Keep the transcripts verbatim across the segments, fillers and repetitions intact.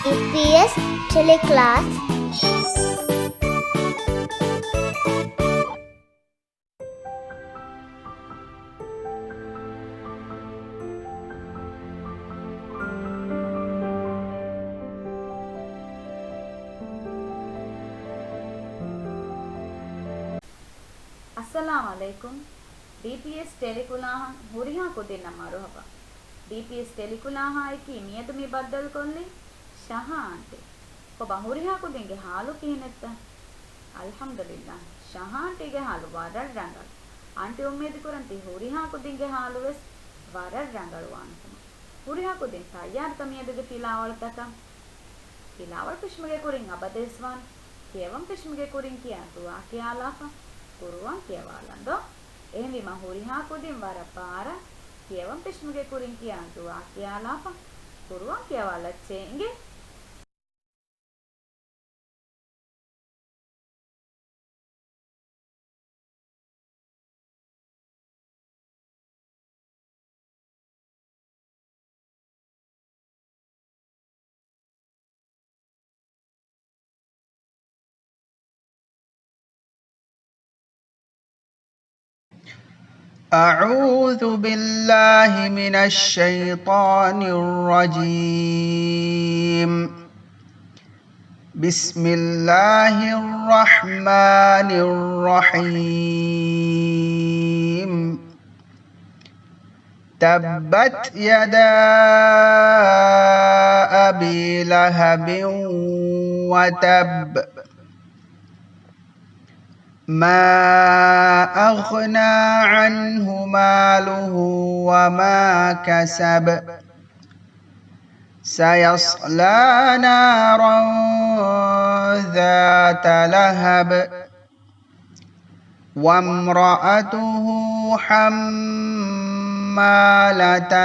ޑީޕީއެސް ޓެލެކްލާސް. އައްސަލާމް ޢަލައިކުމް. ޑީޕީއެސް ޓެލެކްލާހަށް ހުރިހާ ކުދިންނަށް މަރުޙަބާ. ޑީޕީއެސް ޓެލެކްލާހާއެކީ މިއަދު މި ބައްދަލުކޮށްލީ ޝަހާ އާންޓީ. ކޮބާ ހުރިހާ ކުދިންގެ ޙާލު ކިހިނެއްތަ؟ އަލްޙަމްދުލިއްލާހް، ޝަހާ އާންޓީގެ ޙާލު ވަރަށް ރަނގަޅު. އާންޓީ އުއްމީދުކުރަން ތި ހުރިހާ ކުދިންގެ ޙާލުވެސް ވަރަށް ރަނގަޅުވާނެކަމަށް. ހުރިހާ ކުދިން ތައްޔާރުތަ މިއަދުގެ ފިލާވަޅުތަކަށް؟ ފިލާވަޅު ފެށުމުގެ ކުރިން އަބަދުވެސް ވާން. ކިޔަވަން ފެށުމުގެ ކުރިން ކިޔާ ދުޢާ ކިޔާލާފަ ޤުރުއާން ކިޔަވާލަން ދޯ. އެހެންވީމަ ހުރިހާ ކުދިން ވަރަށް ބާރަށް ކިޔަވަން ފެށުމުގެ ކުރިން ކިޔާ ދުޢާ ކިޔާލާފަ ޤުރުއާން ކިޔަވާލައްޗޭ އިނގޭ. أعوذ بالله من الشيطان الرجيم. بسم الله الرحمن الرحيم. تبت يدا أبي لهب وتب. ما أغنى عنه ماله وما كسب. سيصلى نارا ذات لهب. وامرأته حمالة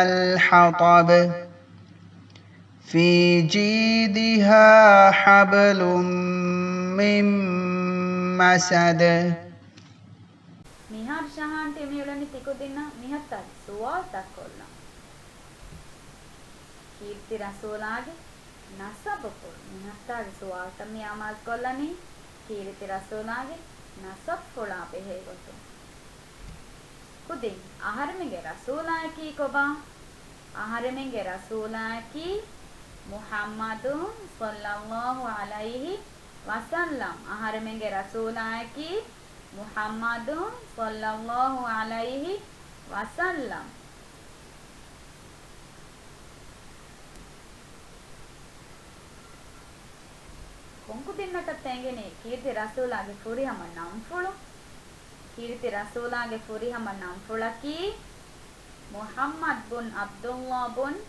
الحطب. في جيدها حبل من مسد. މިހާރު ޝަހާ އާންޓީ މިއުޅެނީ ތިކުދިންނަށް މިހައްތާގެ ސުވާލުތައް ކޮށްލަން. ކީރިތި ރަސޫލާގެ ނަސަބުފުޅު. މިހައްތާގެ ސުވާލުތައް މި އަމާޒުކޮށްލަނީ ކީރިތި ރަސޫލާގެ ނަސަބުފުޅާ ބެހޭގޮތުން. ކުދިން، އަހަރެމެންގެ ރަސޫލާއަކީ ކޮބާ؟ އަހަރެމެންގެ ރަސޫލާއަކީ މުޙައްމަދު ޞައްލައްލާހު ޢަލައިހި ވަސައްލަމް. އަހަރެމެންގެ ރަސޫލާއަކީ މުޙައްމަދު ޞައްލައްލާހު ޢަލައިހި ވަސައްލަމް. ކޮންކުދިންނަކަށްތަ އެނގެނީ ކީރިތި ރަސޫލާގެ ފުރިހަމަ ނަންފުޅު؟ ކީރިތި ރަސޫލާގެ ފުރިހަމަ ނަންފުޅަކީ މުޙައްމަދު ބުން ޢަބްދުﷲ ބުން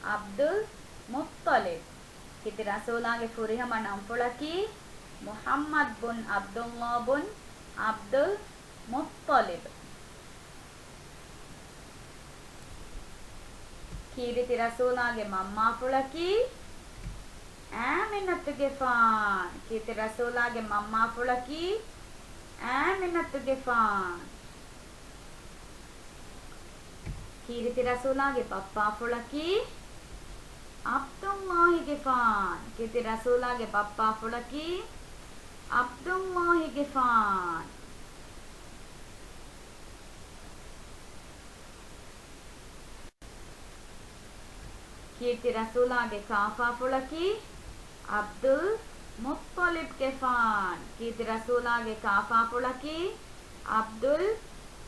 ޢަބްދުލް މުއްޠަލިބް. ކީރިތި ރަސޫލާގެ ފުރިހަމަ ނަންފުޅަކީ މުޙައްމަދު ބުން ޢަބްދުﷲ ބުން ޢަބްދުލް މުއްޠަލިބް. ކީރިތި ރަސޫލާގެ މަންމާފުޅަކީ އާމިނަތުގެފާން. ކީރިތި ރަސޫލާގެ މަންމާފުޅަކީ އާމިނަތުގެފާން. ކީރިތި ރަސޫލާގެ ބައްޕާފުޅަކީ ޢަބްދުﷲގެފާން. ކީރިތި ރަސޫލާގެ ބައްޕާފުޅަކީ ޢަބްދުﷲގެފާން. ކީރިތި ރަސޫލާގެ ކާފާފުޅަކީ ޢަބްދުލް މުއްޠަލިބްގެފާން. ކީރިތި ރަސޫލާގެ ކާފާފުޅަކީ ޢަބްދުލް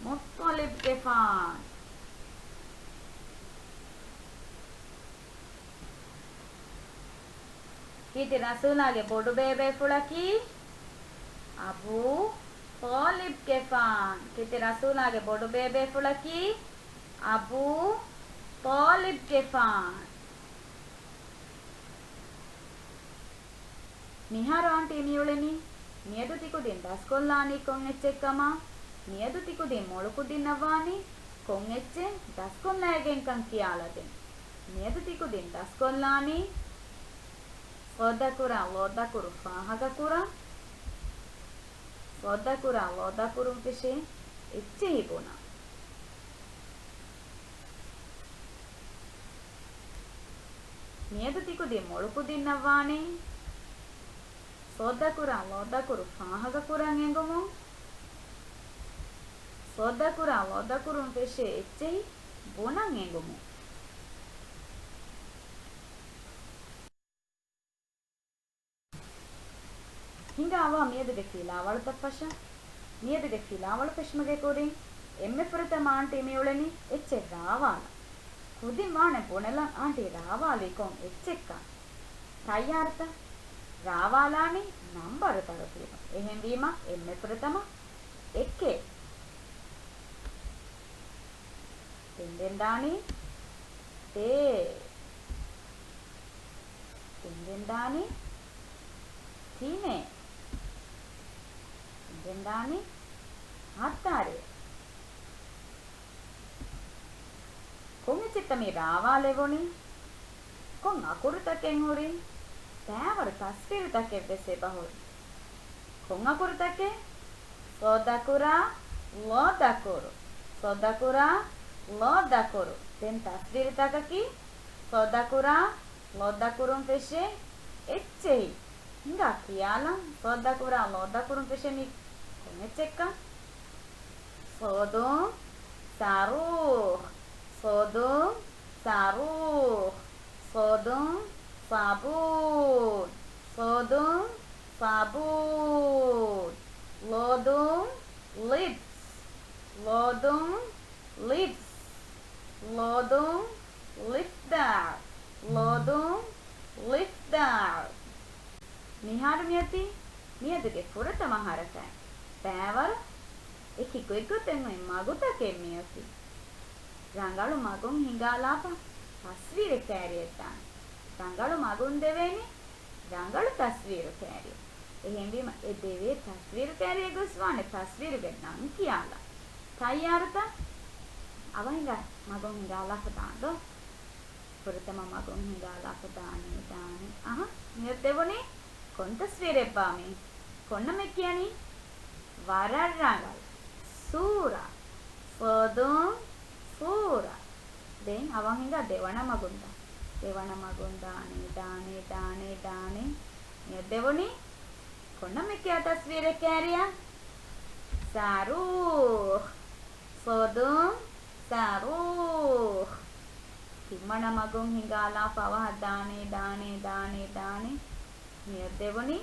މުއްޠަލިބްގެފާން. ކީރިތި ރަސޫލާގެ ބޮޑުބޭބޭފުޅަކީ އަބޫ ޠާލިބްގެފާން. ކީރިތި ރަސޫލާގެ ބޮޑުބޭބޭފުޅަކީ އަބޫ ޠާލިބްގެފާން. މިހާރު އާންޓީ މިއުޅެނީ މިއަދު ތިކުދިން ދަސްކޮށްލާނީ ކޮން އެއްޗެއްކަމާ، މިއަދު ތިކުދިން މޮޅުކުދިންނަށް ވާނީ ކޮން އެއްޗެއް ދަސްކޮށްލައިގެންކަން ކިޔާލަދެން. މިއަދު ތިކުދިން ދަސްކޮށްލާނީ ޞައްދަކުރާ، ޅައްދަކުރު، ފާހަގަކުރާ، ޞައްދަކުރާ، ޅައްދަކުރުން ފެށޭ އެއްޗެހި ބުނާ. މިއަދު ތިކުދިން މޮޅުކުދިންނަށްވާނީ ޞައްދަކުރާ ޅައްދަކުރު ފާހަގަކުރަން އެނގުމުން، ޞައްދަކުރާ ޅައްދަކުރުން ފެށޭ އެއްޗެހި ބުނަން އެނގުމުން. ހިނގާ އަވަހަށް މިއަދުގެ ފިލާވަޅުތައް ފަށަން. މިއަދުގެ ފިލާވަޅު ފެށުމުގެ ކުރިން އެންމެ ފުރަތަމަ އާންޓީ މިއުޅެނީ އެއްޗެއް ރާވާލަން. ކުދިން ވާނެ ބުނެލަން އާންޓީ ރާވާލީ ކޮން އެއްޗެއްކަން. ތައްޔާރުތަ؟ ރާވާލާނީ ނަންބަރު ތަރުތީބުން. އެހެންވީމަ އެންމެ ފުރަތަމަ އެކެއް. ދެން ދެން ދާނީ ދޭއް. ދެން ދެން ދާނީ ތިނެއް. ދެން ދެން ދާނީ ހަތަރެއް. ކޮން އެއްޗެއްތަ މި ރާވާލެވުނީ؟ ކޮން އަކުރުތަކެއް ހުރި؟ ބައިވަރު ތަސްވީރުތަކެއް ވެސް އެބަ ހުރި. ކޮން އަކުރުތަކެއް؟ ޞައްދަކުރާ ޅައްދަކުރު. ޞައްދަކުރާ ޅައްދަކުރު. ދެން ތަސްވީރުތަކަކީ ޞައްދަކުރާ ޅައްދަކުރުން ފެށޭ އެއްޗެހި. ހިނގާ ކިޔާލަން، ޞައްދަކުރާ ޅައްދަކުރުން ފެށޭ މީ ކޮން އެއްޗެއްކަން؟ ޞައުދުން ޞަރޫޚް. ޞައުދުން ޞަރޫޚް. ޞައުދުން ޞަބޫން. ޞައުދުން ޞަބޫން. ޟައުދުން ޟިބްސް. ޟައުދުން ޟިބްސް. ޟައުދުން ޟިފްދާރް. ޟައުދުން ޟިފްދާރް. މިހާރު މިއޮތީ މިއަދުގެ ފުރަތަމަ ހަރަކާތް. ބައިވަރު އެކި ގޮތްގޮތެއް އޮތް މަގުތަކެއް މިއޮތީ. ރަނގަޅު މަގުން ހިނގާލާފަ ތަސްވީރެއް ކައިރިއަށްދާނެ. ރަނގަޅު މަގުން ދެވޭނީ ރަނގަޅު ތަސްވީރު ކައިރިއެއް. އެހެންވީމަ އެ ދެވޭ ތަސްވީރު ކައިރިއެއް ގޮސް ވާނެ ތަސްވީރުގެ ނަން ކިޔާލަން. ތައްޔާރުތަ؟ އަވަހިންގާ މަގުން ހިނގާލާފަ ދާން ދޯ. ފުރަތަމަ މަގުން ހިނގާލާފަ ދާނީ، ދާނީ. އަހަ، މިއަދު ދެވުނީ ކޮން ތަސްވީރެއްބާ މީ؟ ކޮން ނަމެއް ކިޔަނީ؟ ވަރަށް ރަނގަޅު. ސޫރަ. ޞައުދުން ޞޫރަ. ދެން އަވަހިންގާ ދެވަނަ މަގުން ދާ. ދެވަނަ މަގުން ދާނީ، ދާނީ، ދާނީ، ދާނީ. މިއަދު ދެވުނީ ކޮން ނަމެއް ކިޔާ ތަސްވީރެއް ކައިރިއަށް؟ ޞަރޫޚް. ޞައުދުން ޞަރޫޚް. ތިންވަނަ މަގުން ހިނގާލާފަ އަވަހަށް ދާނީ، ދާނީ، ދާނީ، ދާނީ. މިއަދު ދެވުނީ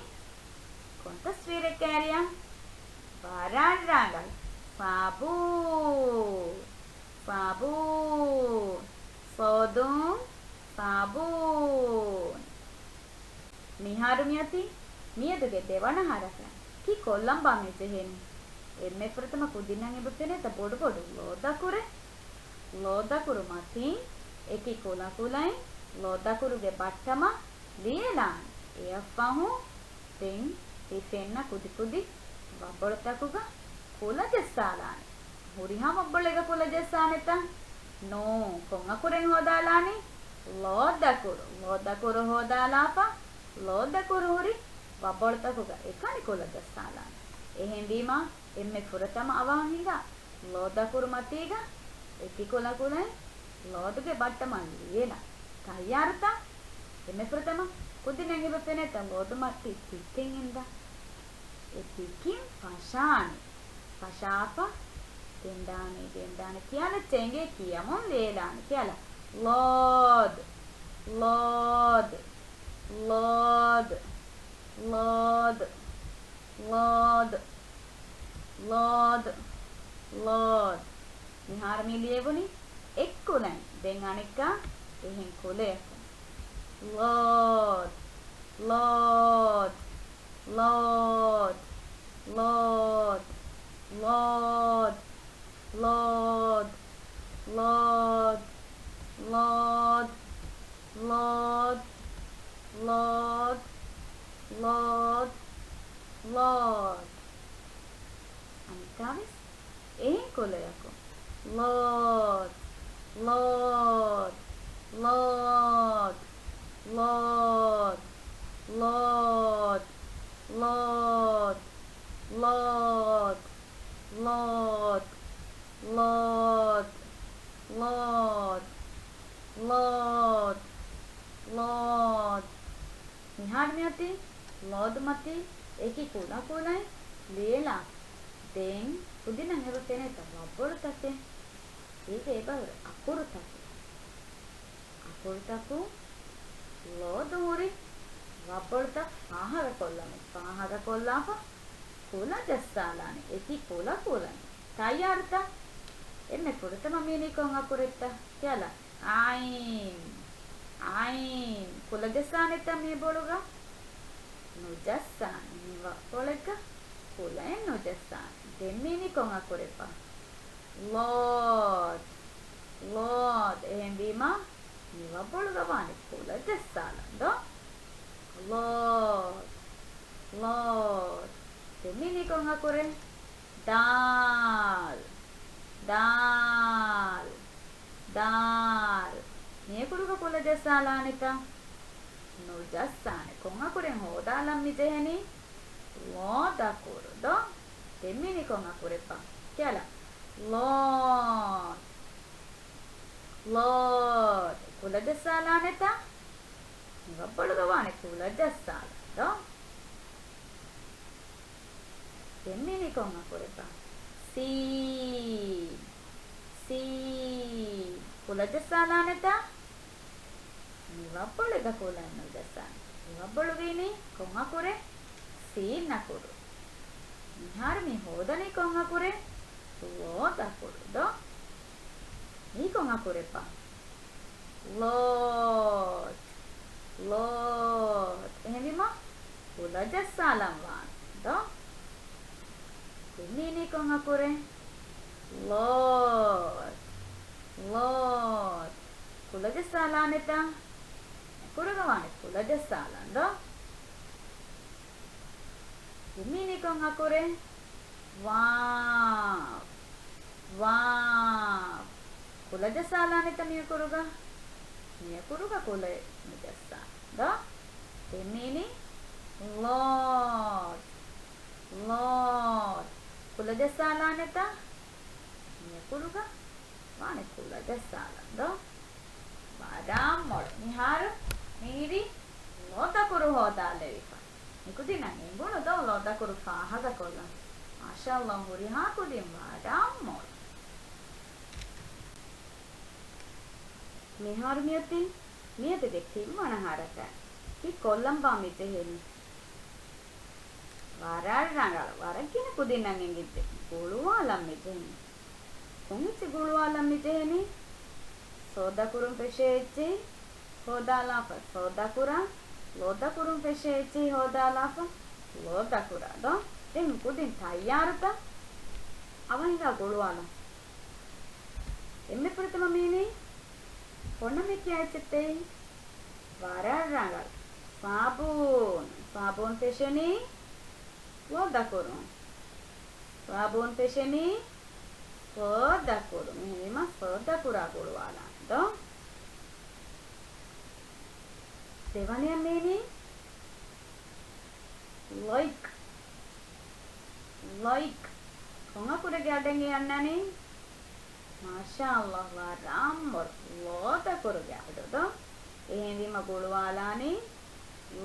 ކޮން ތަސްވީރެއް ކައިރިއަށް؟ ވަރަށް ރަނގަޅު. ޞަބޫ. ޞަބޫ. ޞައުދުން ޞަބޫން. މިހާރު މިއޮތީ މިއަދުގެ ދެވަނަ ހަރަކާތް. ކީއްކޮށްލަންބާ މި ޖެހެނީ؟ އެންމެ ފުރަތަމަ ކުދިންނަށް އެބަ ފެނޭތަ ބޮޑުބޮޑު ޅައްދަކުރެއް. ޅައްދަކުރު މަތީން އެކި ކުލަކުލައިން ޅައްދަކުރުގެ ބައްޓަމަށް ލިޔެލާނެ. އެއަށްފަހު ދެން އެ ފެންނަ ކުދިކުދި ވައްބޮޅުތަކުގަ ކުލަ ޖައްސާލާނެ. ހުރިހާ ވައްބޮޅެއްގަ ކުލަ ޖައްސާނެތަ؟ ނޫން. ކޮން އަކުރެއް ހޯދާލާނީ؟ ޅައްދަކުރު. ޅައްދަކުރު ހޯދާލާފަ، ޅައްދަކުރު ހުރި ވައްބޮޅުތަކުގަ އެކަނި ކުލަ ޖައްސާލާނެ. އެހެންވީމާ، އެންމެ ފުރަތަމަ އަވަހަށް ހިނގާ ޅައްދަކުރު މަތީގަ އެކި ކުލަކުލައިން ޅައްދުގެ ބައްޓަމަށް ލިޔެލާ. ތައްޔާރުތަ؟ އެންމެ ފުރަތަމަ ކުދިންނަށް އެބަ ފެނޭތަ ޅައްދު މަތީ ތިއްކެއް އިންދާ. އެ ތިކިން ފަށާނެ. ފަށާފަ، ދެން ދާނީ، ދެން ދާނީ. ކިޔާލަ އެއްޗެއް އެނގޭ ކިޔަމުން ލިޔެލާނެ. ކިޔާލަ. ޅައްދު. ޅައްދު. ޅައްދު. މިހާރު މި ލިޔެވުނީ އެއްކުލައިން. ދެން އަނެއްކާ އެހެން ކުލަޔަކުން. ޅައްދު. ޅައްދު. ޅައްދު. އަނެއްކާވެސް އެހެން ކުލަޔަކުން. ޅައްދު. ޅައްދު. ލޯދު. މިހާރު މިއޮތީ ލޯދުމަތީ އެކި ކުލަ ކުލައިން ލިޔެލާފަ. ދެން ކުދިންނަށް އެބަ ފެނޭތަ ވައްބޮޅުތަކެއް؟ އޭގެ އެބަހުރި އަކުރުތަކެއް. އަކުރުތަކުން ލޯދު ހުރި ވައްބޮޅުތައް ފާހަގަކޮށްލަމުން. ފާހަގަކޮށްލާފަ ކުލަ ޖައްސާލާނެ އެކި ކުލަ ކުލައިން. ތައްޔާރުތަ؟ އެންމެ ފުރަތަމަ މީނީ ކޮން އަކުރެއްތަ؟ ކިޔާލަ. ޢައިން. ޢައިން. ކުލަ ޖައްސާނެތަ މި ބޮޅުގަ؟ ނުޖައްސާނެ. މި ވައްބޮޅެއްގަ ކުލައެއް ނުޖައްސާނެ. ދެން މީނީ ކޮން އަކުރެއްބާ؟ ޟާދު. ޟާދު. އެހެންވީމަ މި ވައްބޮޅުގަ ވާނެ ކުލަ ޖައްސާލަން ދޯ؟ ޟާދު. ޟާދު. ދެން މީނީ ކޮން އަކުރެއް؟ ދާލް. ދާލް. ދާލް. މިއަކުރުގަ ކުލަ ޖައްސާލާނެތަ؟ ނުޖައްސާނެ. ކޮން އަކުރެއް ހޯދާލަން މި ޖެހެނީ؟ ޟާދު އަކުރު ދޯ؟ ދެން މީނީ ކޮން އަކުރެއްބާ؟ ކިޔާލަ. ޟާދު. ޟާދު. ކުލަ ޖައްސާލާނެތަ؟ މި ވައްބޮޅުގަ ވާނެ ކުލަ ޖައްސާލަން ދޯ؟ ދެން މީނީ ކޮން އަކުރެއްބާ؟ ސީން. ސީން. ކުލަ ޖައްސާލާނެތަ؟ މި ވައްބޮޅުގަ ކުލައެއް ނުޖައްސާނެ. މި ވައްބޮޅު ވީނީ ކޮން އަކުރެއް؟ ސީން އަކުރު. މިހާރު މި ހޯދަނީ ކޮން އަކުރެއް؟ ޟާދު އަކުރު ދޯ؟ މީ ކޮން އަކުރެއްބާ؟ ޟާދު. ޟާދު. އެހެންވީމަ ކުލަ ޖައްސާލަން ވާނެ ދޯ؟ ދެން މީނީ ކޮން އަކުރެއް؟ ޟާދު. ޟާދު. ކުލަ ޖައްސާލާނެތަ؟ އަކުރުގަ ވާނެ ކުލަ ޖައްސާލަން ދޯ؟ ދެން މީނީ ކޮން އަކުރެއް؟ ވާވް. ވާވް. ކުލަ ޖައްސާލާނެތަ މިއަކުރުގަ؟ މިއަކުރުގަ ކުލައެއް ނުޖައްސާނެ ދޯ؟ ދެން މީނީ ޟާދު. ޟާދު. ކުލަ ޖައްސާލާނެތަ؟ މިއަކުރުގަ ވާނެ ކުލަ ޖައްސާލަން ދޯ؟ ވަރަށް މޮޅު. މިހާރު މީރި ލޯދަކުރު ހޯދާލެވިފަ. މިކުދިންނަށް އެނގުނު ދޯ ލޯދަކުރު ފާހަގަކޮށްލަން؟ މާޝާﷲ، ހުރިހާ ކުދިން ވަރަށް މޮޅު. މިހާރު މިއޮތީ މިއަދުގެ ތިންވަނަ ހަރަކާތް. ކީއްކޮށްލަންބާ މި ޖެހެނީ؟ ވަރަށް ރަނގަޅު. ވަރަށް ގިނަ ކުދިންނަށް އެނގިއްޖެ. ގުޅުވާލަން މި ޖެހެނީ. ކޮން އެއްޗެއް ގުޅުވާލަން މި ޖެހެނީ؟ ސޯދަކުރުން ފެށޭ އެއްޗެހި ހޯދާލާފަ ސޯދަކުރާ، ލޯދަކުރުން ފެށޭ އެއްޗެހި ހޯދާލާފަ ލޯދަކުރާ ދޯ؟ އެހެން ކުދިން ތައްޔާރުތަ؟ އަވަހިންގާ ގުޅުވާލަން. އެންމެ ފުރަތަމަ މީނީ ފޮނަމި ކިޔާ އެއްޗެއްތޭ. ވަރަށް ރަނގަޅު. ޞާބޫން. ޞާބޫން ފެށެނީ ސޯދަކުރުން. ޞާބޫން ފެށެނީ ސޯދަކުރުން. އެހެންވީމަ ސޯދަކުރާ ގުޅުވާލާނެ ދޯ؟ ދެވަނަޔަށް މީނީ ލައިކް. ލައިކް. ކޮން އަކުރެއްގެ އަޑެއް އަންނަނީ؟ މާޝާﷲ، ވަރަށް މޮޅު. ލޯދަކުރުގެ އަޑު ދޯ؟ އެހެންވީމަ ގުޅުވާލާނީ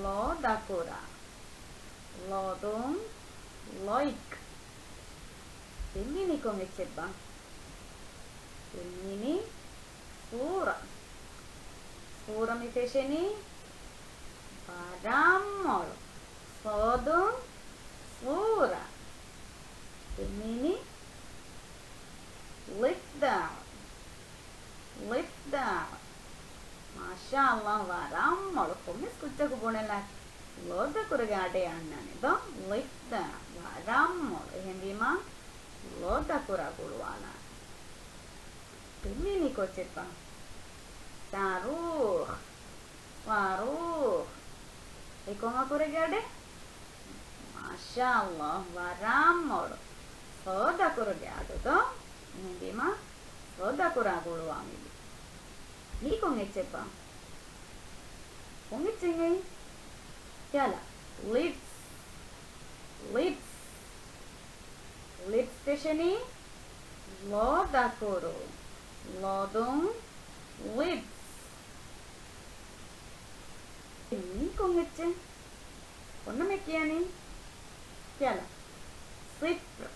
ލޯދަކުރާ. ލޯދުން ލައިކް. ދެން މީނީ ކޮން އެއްޗެއްބާ؟ ދެން މީނީ ސޫރަ. ސޫރަ މި ފެށެނީ ވަރަށް މޮޅު. ޞާދުން ޞޫރަ. ދެން މީނީ ޟިފްދާޢު. ޟިފްދާޢު. މާޝާﷲ، ވަރަށް މޮޅު. ކޮންމެސް ކުއްޖަކު ބުނެލާ ލޯދަކުރުގެ އަޑެއް އަންނާނެ ދޯ؟ ޟިފްދާޢު. ވަރަށް މޮޅު. އެހެންވީމަ ލޯދަކުރާ ގުޅުވާލާނެ. ދެން މީނީ ކޮއްޗެއްބާ؟ ޞާރޫޚް. ޞާރޫޚް. އެ ކޮން އަކުރެއްގެ އަޑެއް؟ މާޝާﷲ، ވަރަށް މޮޅު. ޞާދަކުރުގެ އަޑު ދޯ؟ އެހެންވީމަ ޞާދަކުރާ ގުޅުވާ މި. މީ ކޮން އެއްޗެއްބާ؟ ކޮން އެއްޗެއް ހެއްޔޭ؟ ކިޔާލަ. ލިޑްސް. ލިޑްސް. ލިޑްސް ފެށެނީ ލޯދަކުރު. ލޯދުން ލިޑްސް. ޗެ. ކޮން ނަމެއް ކިޔަނީ؟ ކިޔާލަ. ސިފްރު.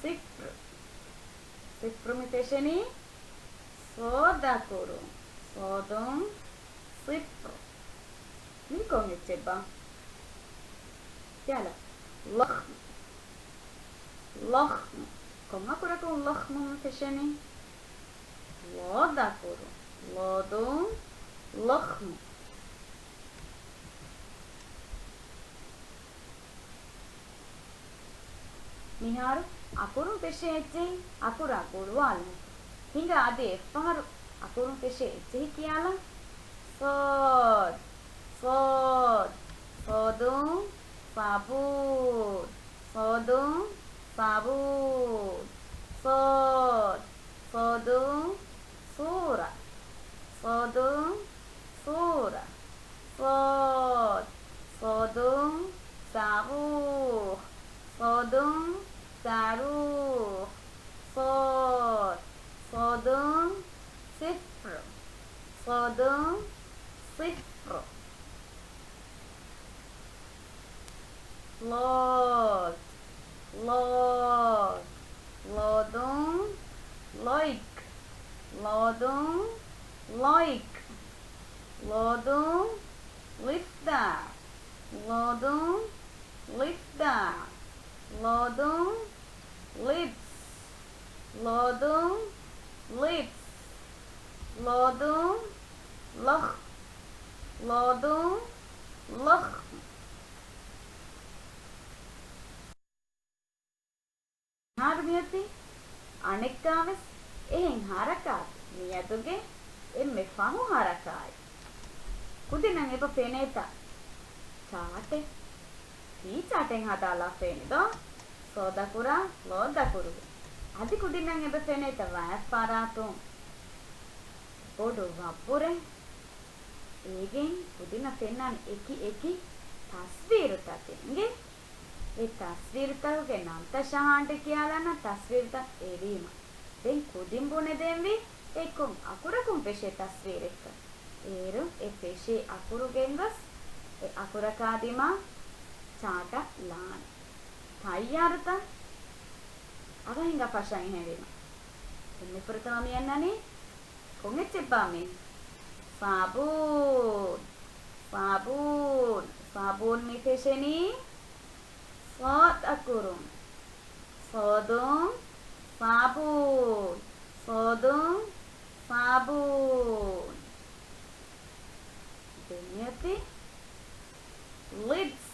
ސިފްރު. ސިފްރު މި ފެށެނީ ޞާދު އަކުރުން. ޞާދުން ސިފްރު. މީ ކޮން އެއްޗެއްބާ؟ ކިޔާލަ. ޟަޚްމު. ޟަޚްމު. ކޮން އަކުރަކުން ޟަޚްމު މި ފެށެނީ؟ ޟާދު އަކުރުން. ޟާދުން ޟަޚްމު. މިހާރު އަކުރުން ފެށޭ އެއްޗެހި އަކުރާ ގުޅުވާލުމަށް. ހިނގާ އަދި އެއްފަހަރު އަކުރުން ފެށޭ އެއްޗެހި ކިޔާލަ. ޞާދު، ޞާދު، ޞާދުން ޞަބޫން، ޞާދުން ޞަބޫން، ޞާދު، ޞާދުން ޞޫރަ، ޞާދުން ޞޫރަ، ޞާދު، ޞާދުން ޞަރޫޚް، ޞާދުން ޞަރޫޚް، ޞާދު، ޞާދުން ޞިފްރު، ޞާދުން ޞިފްރު. ޟާދު، ޟާދު، ޟާދުން ޟައް، ޟާދުން ޟައް، ޟާދުން ޟިޟްޟާ، ޟާދުން ޟިޟްޟާ، ޟާދުން ޟިޟް، ޟާދުން ޟިޟް، ޟާދުން ޟަޚް، ޟާދުން ޟަޚް. މިހާރު މިއޮތީ އަނެއްކާވެސް އެހެން ހަރަކާތެއް، މިއަދުގެ އެންމެ ފަހު ހަރަކާތް. ކުދިންނަށް އެބަ ފެނޭތަ ޗާޓެއް؟ ޓީ ޗާޓެއް ހަދާލާފައިން ދޯ؟ ޞާދު އަކުރާ ޟާދު އަކުރުގެ. އަދި ކުދިންނަށް އެބަ ފެނޭތަ ވާތް ފަރާތުން ބޮޑު ވައްބުރެއް؟ އޭގެން ކުދިންނަށް ފެންނާނެ އެކި އެކި ތަސްވީރުތަކެއް އިނގޭ. އެ ތަސްވީރުތަކުގެ ނަންތައް ޝަހާންޓެ ކިޔާލަން ތަސްވީރުތައް އެރީމަ. ދެން ކުދިން ބުނެދޭންވީ އެ ކޮން އަކުރަކުން ފެށޭ ތަސްވީރެއްކަން. އޭރު އެ ފެށޭ އަކުރު ގެންގޮސް އެ އަކުރަކާ ދިމާ ޗާޓަށް ލާނެ. ތައްޔާރުތަ؟ އަވަހިންގާ ފަށަން އެހެންވީމަ. ދެން މި ފުރަތަމަ މި އަންނަނީ ކޮން އެއްޗެއްބާ މީ؟ ޞަބޫން. ޞަބޫން. ޞަބޫން މި ފެށެނީ ޞާދު އަކުރުން. ޞާދުން ޞަބޫން. ޞާދުން ޞަބޫން. ދެން މިއޮތީ ލިޑްސް.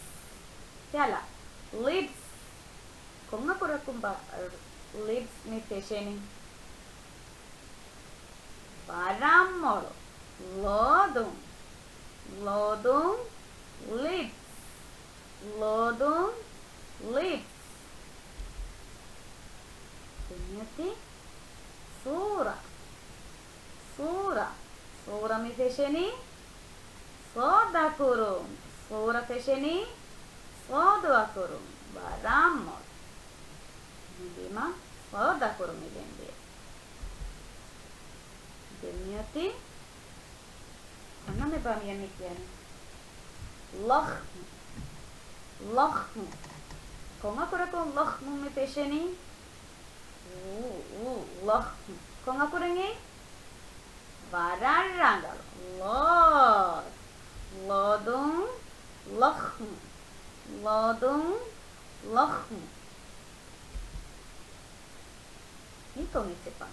ކިޔާލަ. ލިޑްސް. ކޮން އަކުރަކުންބާ ލިޑްސް މި ފެށެނީ؟ ވަރަށް މޮޅު. ޟާދުން. ޟާދުން ލިޑްސް. ޟާދުން ލިޑްސް. ދެން މިއޮތީ ޞޫރަ. ޞޫރަ. ޞޫރަ މި ފެށެނީ ޞާދު އަކުރުން. ޞޫރަ ފެށެނީ ޞާދު އަކުރުން. ވަރަށް މޮޅު. މި ބިމަށް ޞާދު އަކުރު މި ގެންދިޔަ. ދެން މިއޮތީ ކޮން ނަމެއްބާ މިއަންނަނީ ކިޔަނީ؟ ޟަޚްމު. ޟަޚްމު. ކޮން އަކުރަކުން ޟަޚްމު މި ފެށެނީ؟ ޟ، ޟ، ޟަޚްމު. ކޮން އަކުރެއް؟ ވަރަށް ރަނގަޅު. ޟާދު. ޟާދުން ޟަޚްމު. ޟާދުން ޟަޚްމު. މީ ކޮން އެއްޗެއްބާ؟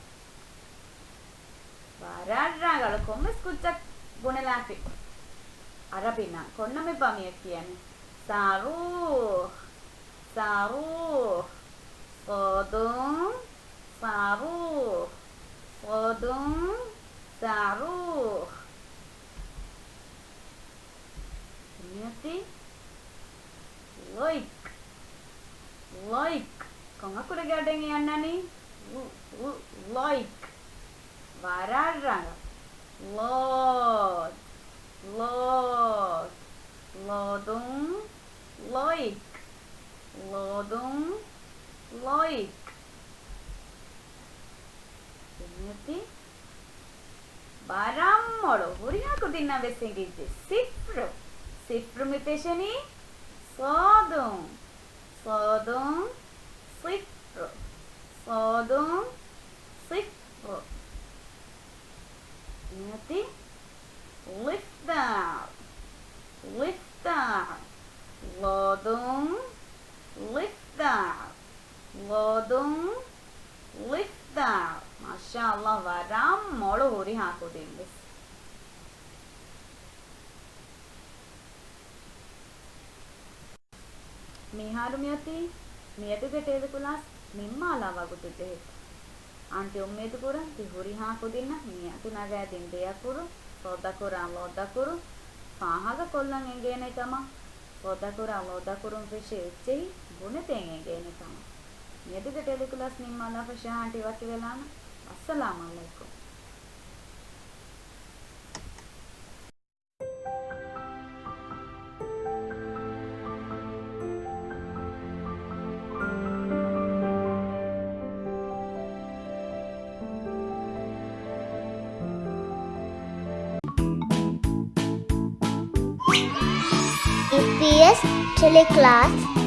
ވަރަށް ރަނގަޅު. ކޮންމެސް ކުއްޖަކު ބުނެލާފި. ޢަރަބި ނަން. ކޮން ނަމެއްބާ މިއަށް ކިޔަނީ؟ ޞަރޫޚް. ޞަރޫޚް. ޞާދުން ޞަރޫޚް. ޞާދުން ޞަރޫޚް. މިއޮތީ ޟައް. ޟައް. ކޮން އަކުރެއްގެ އަޑެއް އަންނަނީ؟ ޟ، ޟ، ޟައް. ވަރަށް ރަނގަޅު. ޟާދު. ޟާދު. ޟާދުން ޟައް. ޟާދުން ޟައް. ދެން މިއޮތީ ވަރަށް މޮޅު. ހުރިހާ ކުދިންނަށް ވެސް އެނގިއްޖެ. ޞިފްރު. ޞިފްރު މި ފެށެނީ ޞާދުން. ޞާދުން ޞިފްރު. ޞާދުން ޞިފްރު. މިއޮތީ ޟިފްދާލް. ޟިފްދާލް. ޟާދުން ޟިފްދާލް. ޟާދުން ޟިފްދާލް. މާޝާﷲ، ވަރަށް މޮޅު ހުރިހާ ކުދިން ވެސް. މިހާރު މިއޮތީ މިއަދުގެ ޓެލެ ކްލާސް ނިންމާލާ ވަގުތު ޖެހިފަ. އާންޓި އުއްމީދު ކުރަން ތި ހުރިހާ ކުދިންނަށް މިއަދު ނަގައިދިން ދެ އަކުރު، ޞަދަކުރާ ޅަދަކުރު، ފާހަގަކޮށްލަން އެނގޭނެ ކަމަށް، ޞަދަކުރާ ޅަދަކުރުން ފެށި އެއްޗެހި ބުނެދޭން އެނގޭނެ ކަމަށް. މިއަދުގެ ޓެލެ ކްލާސް ނިންމާލާފަ ޝާ އާންޓި ވަކިވެލާނަން. އައްސަލާމް ޢަލައިކުމް. އީޕީއެސް ޓެލެ ކްލާސް